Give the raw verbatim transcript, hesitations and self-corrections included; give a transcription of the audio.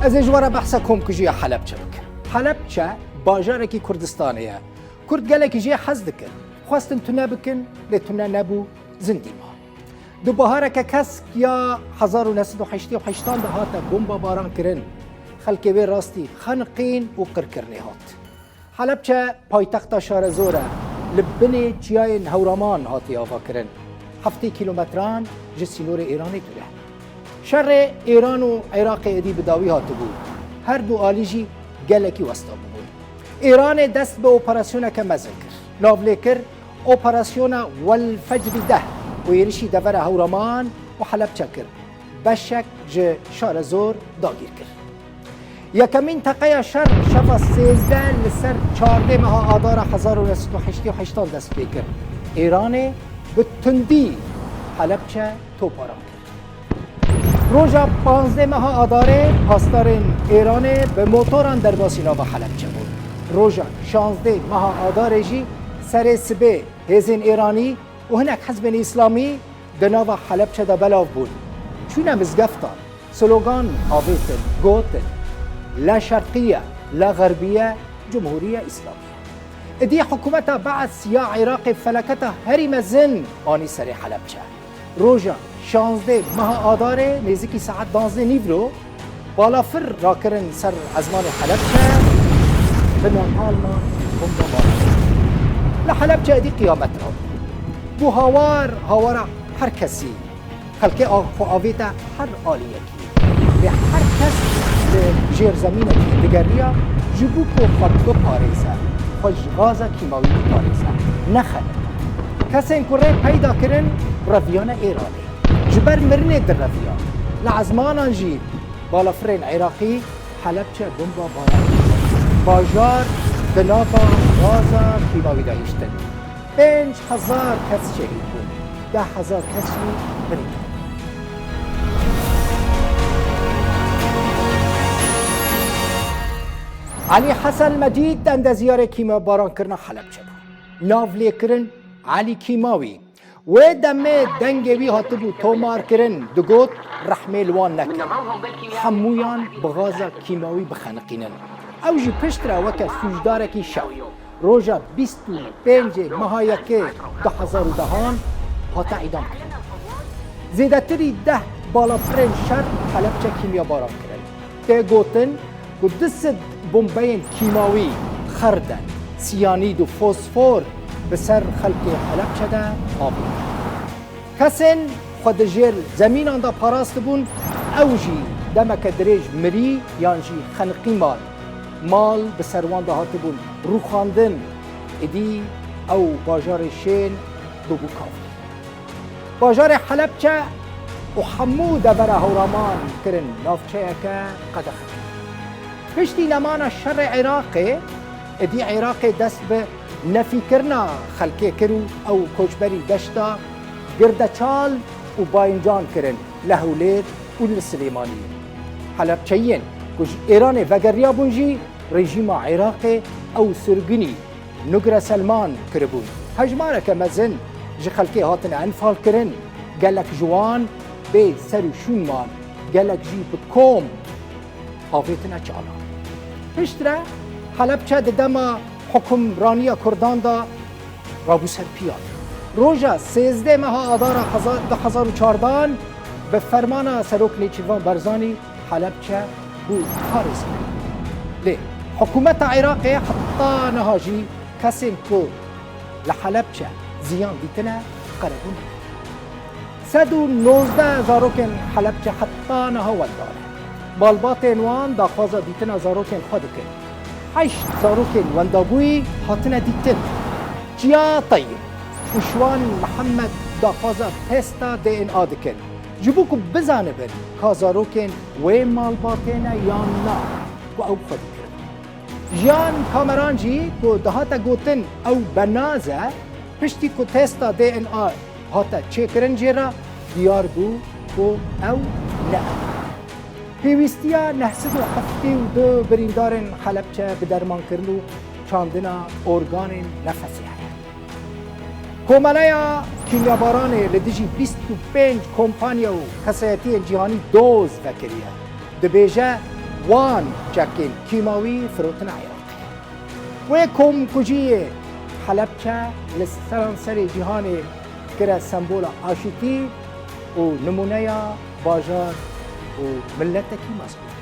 Ez ê ji we re behsa komkujiya Helebçe bikim. Helebçe bajarekî Kurdistanê ye. Kurd gelekî jê hez dikin. Xwestin tune bikin, lê tune nebû, zindî ma. Di bahareke kesk ya hezar û neh sed û heştê û heştan de hate bombabaran kirin. Xelkê wê rastî xeniqîn û qirkirinê hat. Helebçe paytexta şarezor e. Li binê çiyayên Hewraman hatiye avakirin. Heftê kîlometran ji sînorê Êranê dûr e. Şerê Êran û Iraqê êdî bi dawî hatibû. Her du alî jî gelekî westa bûbûn. Êranê dest bi operasyoneke mezin kir. Nav lê kir Operasyona Wel Fecrî deh û êrişî devera Hewraman û Helebçe kir. Beşek ji şarezor dagîr kir. Yekemîn teqeya şer şeva sêzdeh li ser çardeh meha Adara hezar û neh sed û heştê û heştan dest pê kir. Êranê bi tundî Helebçe toparan kir. Roja panzdeh meha Adarê pasdarên Êranê bi motoran derbasî nava Helebçe bûn. Roja şanzdeh meha Adarê jî serê sibê hêzên Êranî û hinek hizbên Îslamî di nava Helebçe de belav bûn. Çûne mizgeftan, slogan avêtin, gotin, La şerqiye, la xerbiye, Cumhuriye Îslamiye. Êdî hikûmeta Be'es ya Iraqê felaketa herî mezin anî serê Helebçe. Roja şanzdeh meha Adarê nêzîkî saet danzdeh nîvro balafir rakirin ser ezmanê Helebçe, bi napalma bombabaran. Li Helebçe êdî qiyamet rabû. Bû hawar hawara her kesî. Xelkê a-, xwe avête her aliyekî. Lê her kes li jêrzemînekî digeriya ji bo ku xwe biparêze, xwe ji gaza kîmawî biparêze. Nexeniqe. Kesên ku rê peyda kirin, reviyane Êranê. Ji ber mirinê direviya. Li ezmanan jî balafirên Iraqî Helebçe bomba baran. Bajar di nava gaza kîmawî de hiştin. Pênc hezar kes şehîd bûn. Deh hezar kes jî birîndar. Elî Hesen Mecîd endeziyarê kîmabarankirina Helebçe bû. Nav lêkirin Elî Kîmawî. Wê demê dengê wî hatibû tomarkirin, digot, rehmê li wan neke. Hemûyan bi gaza kîmawî bixeniqînin. Ew jî piştre weke sûcdarekî şer. Roja bîst û pêncê meha yekê du hezar û dehan hate îdam kirin. Zêdetirî deh balafirên şer Helebçe kîmyabaran kirin. Tê gotin ku du sed bombeyên kîmawî, xerden, siyanîd û fosfor bi ser xelkê Helebçe de avêtin. Kesên xwe di jêr zemînan de parastibûn, ew jî demeke dirêj mirî yan jî xeniqî man. Mal bi ser wan de hatibûn rûxandin, êdî ew bajarê şên bûbû kafir. Bajarê Helebçe û hemû devera Hewraman kirin navçeyeke qedexe. Piştî nemana şerê Iraqê, êdî Iraqê dest bi nefîkirina xelkê kir û ew koçberî deşta Girdeçal û Bayincan kirin li Hewlêr û li Silêmaniyê. Helebçeyiyên ku ji Êranê vegeriyabûn jî rejîma Iraqê ew sirgûnî Nugre Selman kiribûn. Hejmareke mezin ji xelkê hatine enfalkirin, gelek ji wan bê ser û şûn man, gelek jî bi kom avêtine çalan. Piştre Helebçe di dema hukimraniya Kurdan de rabû ser piyan. Roja sêzdeh meha Adara heza-, du hezar û çardan bi fermana Serok Nêçîrvan Barzanî Helebçe bû parêzkirin. Lê hikûmeta Iraqê heta niha jî kesên ku li Helebçe ziyan dîtine qerebûn. Sed û nozdeh zarokên Helebçe heta niha wenda ne. Malbatên wan daxwaza dîtina zarokên xwe dikin. Heşt zarokên wendabûyî hatine dîtin. Çiya Teyib û Şiwan Mihemed daxwaza testa D N A dikin. Ji bo ku bizanibin ka zarokên wê malbatê ne yan na ku ew xwedî kirin. Jiyan Kameran jî ku dihate gotin ew benaz e, piştî ku testa D N A hate çêkirin jê re, diyar bû ku ew ne ew e. Pêwîstiya neh sed û heftê û du birîndarên Helebçe bi dermankirin û çandina organên nefesê heye. Komeleya kîmyabaranê li dijî bîst û pênc kompanya û kesayetiyên cîhanî doz vekiriye. Dibêje, Wan çekên kîmawî firotin Iraqê. Wê komkujiyê Helebçe li seranserê cîhanê kire sembola aşîtî û nimûneya bajar û miletekî mezlûm.